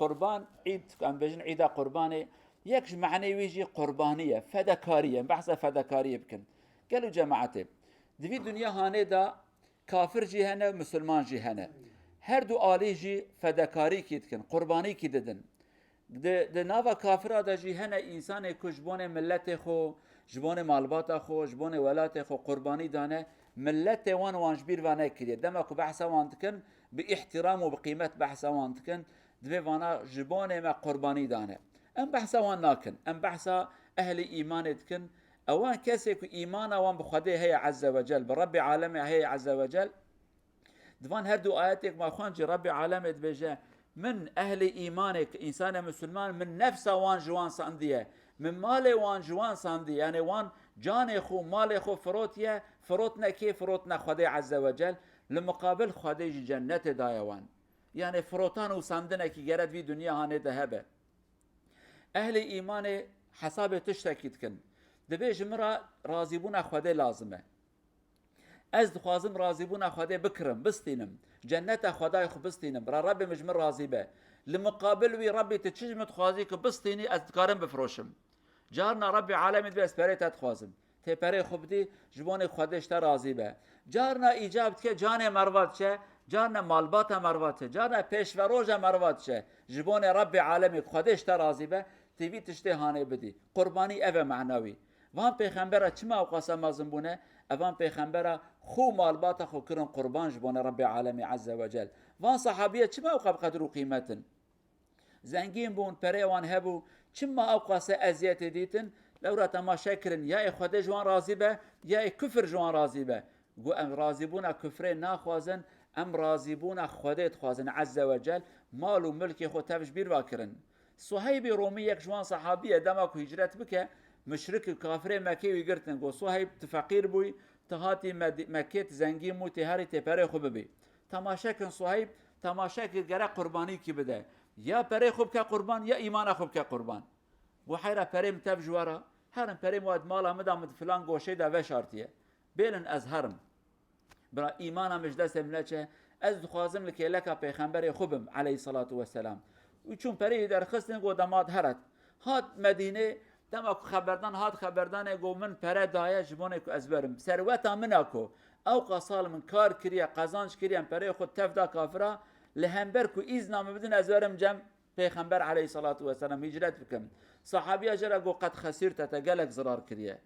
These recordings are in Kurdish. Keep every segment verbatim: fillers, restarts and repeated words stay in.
Qurban, îd, em bêjin îda qurbanê, yek ji mehnê wî jî qurbanî ye, fedekarî ye. Em behsa fedekariyê bikin. Gelo cemaetê, di vî dinya hanê de kafir jî hene, misilman jî hene. Her du alî jî fedekarîkî dikin, qurbanîkî didin. Di, di nava kafira de jî hene însanê ku ji bonê miletê xwe, ji bonê malbata xwe, ji bonê welatê xwe qurbanî dane, miletê wan wan ji bîr ve nekiriye. Dema ku behsa wan dikin, bi îhtiram û bi qîmet behsa wan dikin, divê vana ji bonê me qurbanî dane. Em behsa wan nakin. Em behsa ehlî îmanê dikin. Ewan kesê ku îmana wan bi Xwedê heye Ezze ve Cel, bi Rebbê Alemê heye Ezze ve Cel, di van her du ayetê ku me xwend jî Rebbê Alemê dibêje, min ehlê îmanê, însanê misilman, min nefsa wan ji wan sandiye, min malê wan ji wan sandiye, yanê wan canê xwe, malê xwe firotiye, firotne kê? Firotne Xwedê Ezze ve Cel, li miqabil Xwedê jî cennetê daye wan. Yanê firotan û sandinekî gere di vî dinya hanê de hebe. Ehlê îmanê hesabê tiştekî dikin. Dibê ji min re razîbûna Xwedê lazim e. Ez dixwazim razîbûna Xwedê bikirim, bistînim. Cenneta Xwedayê xwe bistînim. Bira Rebbê min ji min razî be. Li miqabil wî Rebbî tu çi ji min dixwazî ku bistînî, ez dikarim bifiroşim. Carna Rebbê Alemê dibê ez perê te dixwazim. Tê perê xwe bidî, ji bonê Xwedê ji te razî be. Carna îcab dike canê merva diçe, carna malbata merva diçe, carna pêşveroja merva diçe. Ji bonê Rebbê Alemê Xwedê ji te razî be, tê vî tiştê hanê bidî. Qurbanî ev e mehna wî. Van pêxembera çima ewqasa mezin bûne? Evan pêxembera xwe û malbata xwe kirin qurban ji bonê Rebbê Alemê Ezze ve Cel. Van sahabiye çima ewqa bi qedir û qîmet in? Zengîn bûn, perê wan hebû, çima ewqase eziyetê dîtin? Lewra temaşe kirin, ya ê Xwedê ji wan razî be, ya ê kufir ji wan razî be. Got, em razîbûna kufrê naxwazin, em razîbûna Xwedê dixwazin, Ezze ve Cel, mal û milkê xwe tev ji bîr va kirin. Suheybê Romî yek ji wan sehabî ye, dema ku hicret bike, muşrik û kafirê Mekê wî girtin. Got, Suheyb, tu feqîr bûyî, tu hatî Med-, Mekê, tu zengîn bûyî, tê herî tê perê xwe bibî. Temaşe kin Suheyb, temaşe kir, gerek qurbanîkî bide. Ya perê xwe bike qurban, ya îmana xwe bike qurban. Got, heyra perê min tev ji we re, herin perê min we di mala min de, min di filan goşeyê de veşartiye. Bêlin ez herim. Bira, îmana min ji destê min neçe. Ez dixwazim li kêleka pêxemberê xwe bim, aleyhisselatu vesselam. Û çûn pereyê derxistin, got, dema dihere. Hat Medînê, dema ku xeberdan hat xeberdanê, got, min pere daye ji bonê ku ez werim. Serweta min a ku ewqa sal min kar kiriye, qezanc kiriye, em pereyê xwe tev da kafira, li hember ku îzna min bidin ez werim cem pêxember aleyhisselatu vesselam, hicret bikim. Sahabiya jê re got, qed xesîrte, te gelek zirar kiriye.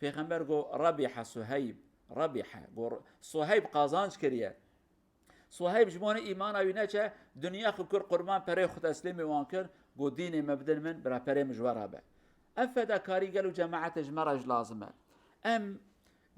Pêxember got, "Rebihe Suheyb, rebihe." Got, Suheyb qazanc kiriye. Suheyb ji bo ne îmana wî neçe, dinya xwe kir qurban, perê xwe teslîmê wan kir, got, "Dînê me bidin min, bira perê min ji we re be." Ev fedakarî gelo cemaetê ji me re jî lazim e. Em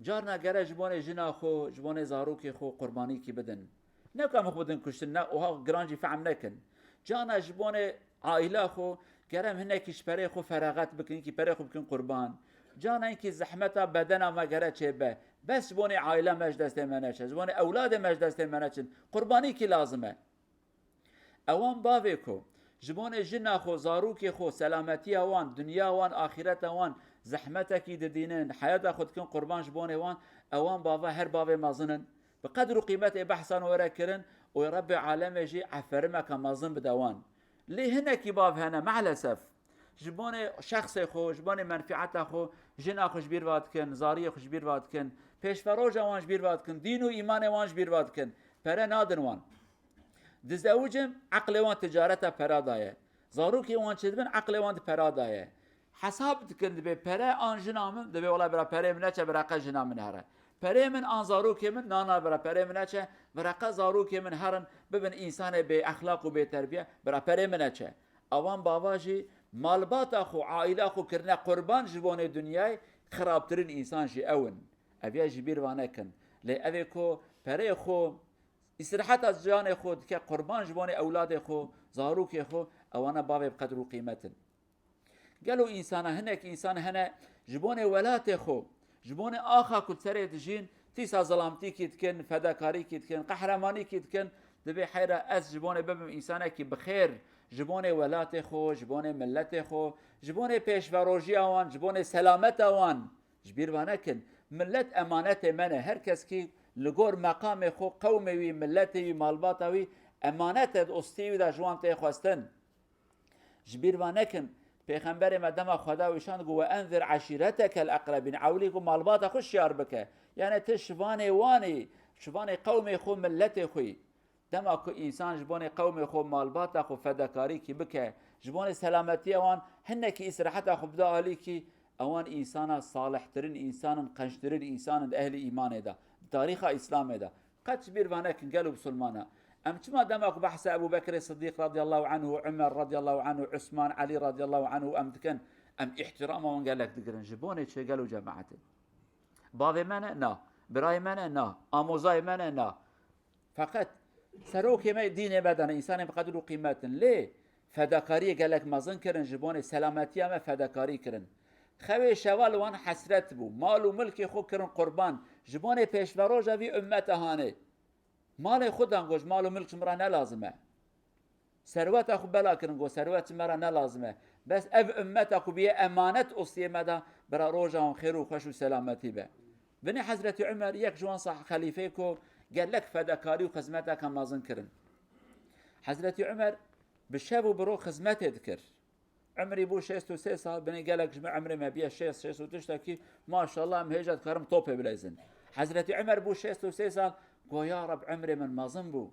carna gere ji bo ne jina xwe, ji bo ne zarokê xwe qurbanîkî bidin. Ne ku em xwe bidin kuştin, ne, oha giran jî fehm nekin. Carna ji bo ne aîla xwe, gere em hinekî ji perê xwe feraxet bikin, kî perê xwe bikin qurban. Carna inkî zehmeta bedena me gere çêbe. Bes ji bo ne aîla me ji destê me neçe, ji bo ne ewladê me ji destê me neçin. Qurbanîkî lazim e. Ewan bavê ku ji bo ne jina xwe, zarokê xwe, selametiya wan, dinya wan, axireta wan, zehmetekî didînin, heyata xwe dikin qurban ji bo ne wan, ewan bava her bavê mezin in. Bi qedr û qîmetê behsan were kirin û Rebbê alemê jî eferimeke mezin bide wan. Lê hinekî bav hene, me'lesef. Ji bo ne şexsê xwe, ji bo ne menfieta xwe, jina xwe ji bîr va dikin, zariyê xwe ji bîr va dikin, pêşveroja wan ji bîr va dikin, dîn û îmanê wan ji bîr va dikin. Pere nadin wan. Dizewicin, eqlê wan ticareta pera daye. Zarokê wan çêdibin, eqlê wan di pera daye. Hesab dikin, dibê pere an jina min, dibê wela bira perê min neçe, bira qe jina min here. Perê min an zarokê min, na na bira perê min neçe, bira qe zarokê min herin, bibin însanê bê exlaq û bê terbiye, bira perê min neçe. Awan bava jî malbata xwe, aîla xwe kirine qurban ji bo nê dinyayê, xirabtirin însan jî ew in. Ev ya ji bîr va nekin. Lê ev ê ku perê xwe, îstiraheta canê xwe dike qurban ji bo nê ewladê xwe, zarokê xwe, ewana bavê bi qedr û qîmet in. Gelo însana, hinek însan hene ji bo nê welatê xwe, ji bo nê axa ku li serê dijîn, tîsa zilamtîkî dikin, fedakarîkî dikin, qehremanîkî dikin, dibê heyra ez ji bo nê bibim însanekî bi xêr, ji bo nê welatê xwe, ji bo nê miletê xwe, ji bo nê pêşverojiya wan, ji bo nê selameta wan. Ji bîr va nekin, milet emanetê me ne. Her kes kî li gor meqamê xwe, qewmê wî, miletê wî, malbata wî emanet e, di ostiyê wî de ji wan tê xwestin. Ji bîr ve nekin, Pêxemberê me dema Xweda wî şand got, "Ve enzir eşîretekel eqrebîn." Ewlî ku malbata xwe şiyar bike. Yani ti şivanê wan î, şivanê qewmê xwe, milletê xwe yî. Dema ku însan ji bonê qewmê xwe, malbata xwe fedakarîkî bike, ji bonê selametiya wan hinekî îsraheta xwe bide alîkî, ewan însana salihtirin însan in, qençtirin însan in di ehlî îmanê de, di tarîxa Îslamê de. Qet ji bîr ve nekin gelo bisilmana. Em çima dema ku behsa Ebû Bekrê Sidîq radiyallahu anhu, Umer radiyallahu anhu, Usman, Elî radiyallahu anhu em dikin, em îhtîrama wan gelek digirin. Ji bonê çi gelo cemaetê? Bavê me ne? Na. Birayê me ne? Na. Amozayê me ne? Na. Feqet serokê me dînê me de ne, însanê bi qedir û qîmet in. Lê fedakariyê gelek mezin kirin, ji bonê selametiya me fedakarî kirin. Xewê şeva li wan hesret bû. Mal û milkê xwe kirin qurban. Ji bonê pêşveroja vî ummeta hanê. Malê xwe dan, got, "Mal û milk ji min re ne lazim e." Serweta xwe bela kirin, got, "Serwet ji me re ne lazim e. Bes ev ummeta ku bûye emanet ostiyê me de, bira roja wan xêr û xweş û selametî be." Binê Hezretî Umer yek ji wan sah-, xelîfeyê ku gelek fedakarî û xizmeteke mezin kirin. Hezretî Umer bi şev û bi roj xizmetê dikir. Umrî bû şêst û sê sal, binê gelek ji me umrê me bûye şêst, şêst û tiştekî, maşallah, em hêja dikarin topê bileyzin. Hezretî Umer bû şêst û sê sal, got, "Ya Reb, umrê min mezin bû.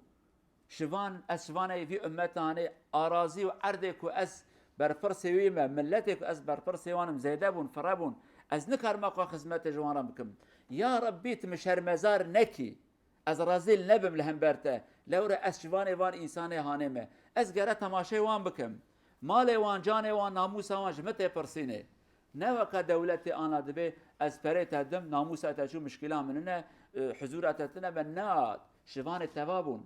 Şivan, ez şivanê vî ummetanê, arazî û erdê ku ez berpirsê wî me, milletê ku ez berpirsê wan im zêde bûn, fire bûn. Ez nikarime xwe xizmetê ji wan re bikim. Ya Rebbî, tu min şermezar nekî. Ez rezîl nebim li hember te. Lewre ez şivanê van însanê hanê me. Ez gere temaşeyê wan bikim. Malê wan, canê wan, namûsa wan ji min tê pirsînê. Ne weke dewletê ana dibê ez perê te dim, namûsa te çû, mişkila min nine, e, huzûra te tine be." Na, şivanê teva bûn.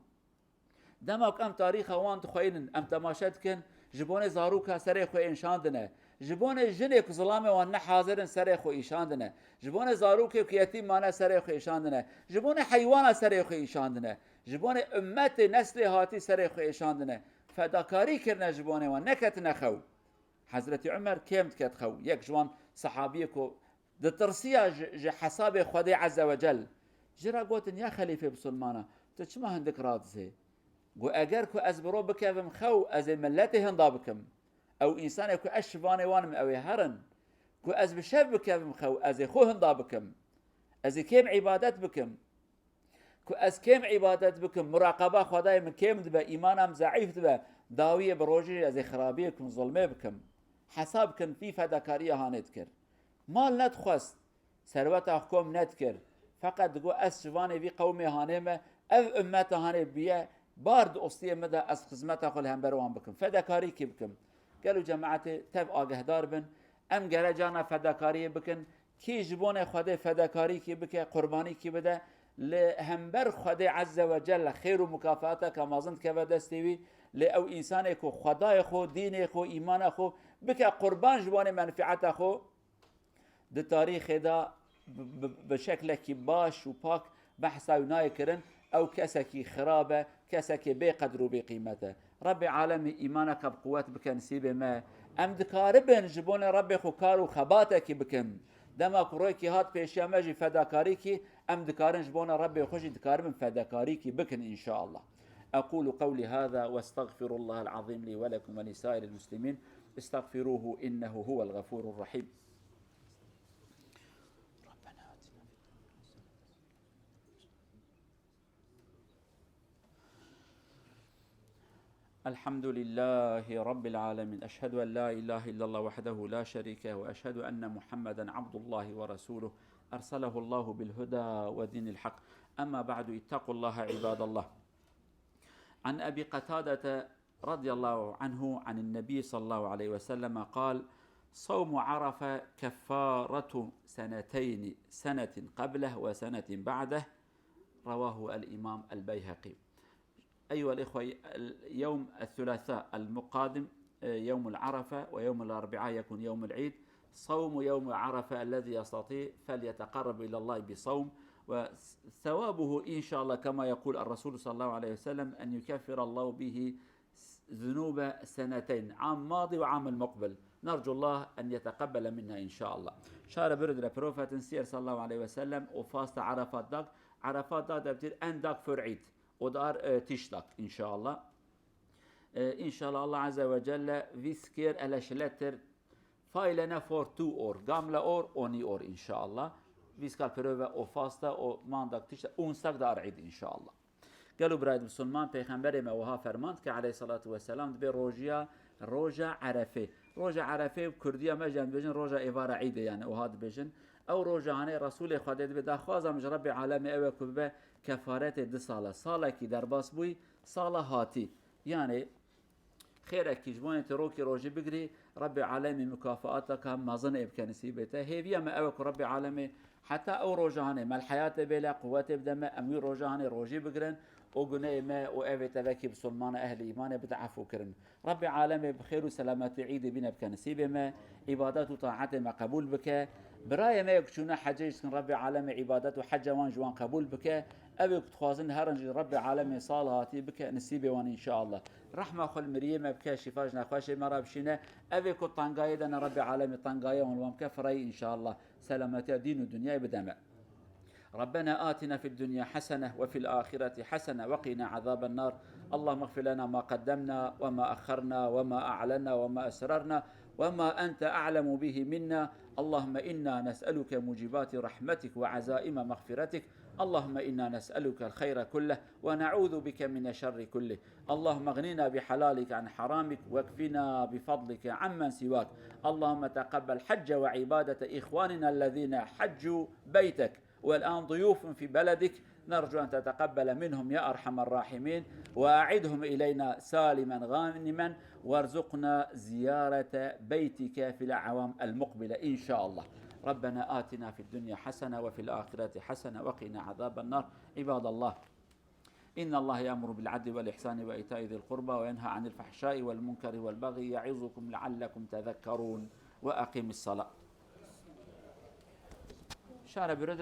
Dema ku em tarîxa wan dixweynin, em temaşe dikin, ji bonê zaroka serê xwe êşandine. Ji bonê jinê ku zilamê wan ne hazir in serê xwe îşandine. Ji bonê zarokê ku yetîm mane serê xwe îşandine. Ji bonê heywana serê xwe îşandine. Ji bonê ummetê neslê hatî serê xwe êşandine. Fedakarî kirine ji bonê wan, neketine xew. Hezretî Umer kêm diket xew. Yek ji wan sehabiyê ku ditirsiya ji, ji hesabê Xwedê Ezze ve Cel. Ji re gotin, "Ya xelîfê bisilmana, tu çima hindik radizê?" Got, "Eger ku ez bi ro bikevim xew, ez ê milletê hinda bikim. Ew însanê ku ez şivanê wan im, ew ê herin. Ku ez bi şev bikevim xew, ez ê xwe hinda bikim. Ez ê kêm îbadet bikim. Ku ez kêm îbadet bikim, muraqeba Xwedayê min kêm dibe, îmana min zeîf dibe, dawiyê bi rojê ez ê xirabiyê bikim, zilmê bikim." Hesab kin, vî fedakariya hanê dikir. Mal nedixwest, serweta xwe kom nedikir. Feqet digot, "Ez şivanê vî qewmê hanê me, ev ummeta hanê bûye, bar di ostiyê min de ez xizmeta xwe li hember wan bikim, fedakarîkî bikim." Gelo cemaetê tev agehdar bin, em gere carna fedakariyê bikin, kî ji bonê Xwedê fedakarîkî bike, qurbanîkî bide, li hember Xwedê Ezze ve Celle xêr û mukafateke mezin dikeve destê wî, lê ew însanê ku Xwedayê xwe, dînê xwe, îmana xwe bike qurban ji bonê menfieta xwe, di tarîxê de bi, bi, bi şeklekî baş û pak behsa wî nayê kirin, ew kesekî xirab e, kesekê bê qedr û bê qîmet e. Rebbê alemî îmaneke bi quwet bike nisîbê me. Em dikaribin ji bonê Rebbê xwe kar û xebatekî bikin. Dema ku royekî hat pêşiya me jî fedakarîkî, em dikarin ji bonê Rebbê xwe jî dikaribin fedakarîkî bikin înşaallah. أقول قولي هذا وأستغفر الله العظيم لي ولكم ولسائر المسلمين. استغفروه إنه هو الغفور الرحيم. ربنا آتنا في الدنيا حسنة. الحمد لله رب العالمين. أشهد أن لا إله إلا الله وحده لا شريك له، وأشهد أن محمدا عبد الله ورسوله، أرسله الله بالهدى ودين الحق. أما بعد، اتقوا الله عباد الله. عن أبي قتادة رضي الله عنه عن النبي صلى الله عليه وسلم قال: "صوم عرفة كفارة سنتين، سنة قبله وسنة بعده." رواه الإمام البيهقي. أيها الإخوة، يوم الثلاثاء المقادم، آه، يوم العرفة، ويوم الأربعاء يكون يوم العيد. صوم يوم عرفة الذي يستطيع فليتقرب إلى الله بصوم، وثوابه إن شاء الله كما يقول الرسول صلى الله عليه وسلم أن يكفر الله به ذنوب سنتين، عام ماضي وعام المقبل. نرجو الله أن يتقبل منا إن شاء الله. Şare bürüdüre profetin siyer sallallahu aleyhi ve sellem o fasta Arafat dag, Arafat dag debtir en dag fur Eid. O dar, e, tiş dag inşallah. E, înşallah Allah Azze ve Celle vî skêr ele şiletir failene for tu or, gamle or, oni or înşallah. Vîskal pirove o fasta, o mandak tişte, ûnsak da ar îd înşallah. Gelo birayê Musulman, Peyxemberê me wiha fermand ke aleyhissalatu vesselam dibê rojiya, roja Erefê. Roja Erefê bi Kurdiya me jî em dibêjin roja êvara îdê, yani wiha dibêjin. Ew roja hanê Resulê Xwedê dibê daxwaza min ji Rebbê alemê ew e ku bibe kefaretê du sala. Salekî derbas bûyî, sala hatî. Yani xêrekî ji bo tê rokî rojî bigirî, Rebbê alemê mukafaataka mezin ê bike, nisîbê te. Hêviya me ew e ku Rebbê alemê heta ew roja hanê me li heyatê bêle, quwetê bide me, em wî roja hanê rojî bigirin û guneyê me û evê te vekî bisulmana ehlî îmanê bide efû kirin. Rebbê alemê bi xêr û selametî îdê bîne bike nisîbê me, îbadet û taetê me qebûl bike. Birayê me yek çûne hecê jî dikin, Rebbê alemê îbadet û heca wan ji wan qebûl bike. Ew ê ku dixwazin herin jî Rebbê alemê sal hatî bike nisîbê wan înşallah. Rehma xwe li miriyê me bike, şîfa ji nexweşê me re bişîne. Ev ê ku tengayê de ne, Rebbê alemê tengayê wan li wan bike firayî înşallah. Selametiya dîn û dinyayê bide me. ربنا آتنا في الدنيا حسنة وفي الآخرة حسنة وقنا عذاب النار. اللهم اغفر لنا ما قدمنا وما أخرنا وما أعلنا وما أسررنا وما أنت أعلم به منا. اللهم إنا نسألك موجبات رحمتك وعزائم مغفرتك. اللهم إنا نسألك الخير كله ونعوذ بك من الشر كله. اللهم اغننا بحلالك عن حرامك واكفنا بفضلك عمن سواك. اللهم تقبل حج وعبادة إخواننا الذين حجوا بيتك والآن ضيوف في بلدك، نرجو أن تتقبل منهم يا أرحم الراحمين، وأعدهم إلينا سالما غانما، وارزقنا زيارة بيتك في الأعوام المقبلة إن شاء الله. ربنا آتنا في الدنيا حسنة وفي الآخرة حسنة وقنا عذاب النار. عباد الله، إن الله يأمر بالعدل والإحسان وإيتاء ذي القربى وينهى عن الفحشاء والمنكر والبغي يعظكم لعلكم تذكرون. وأقم الصلاة. Şare bire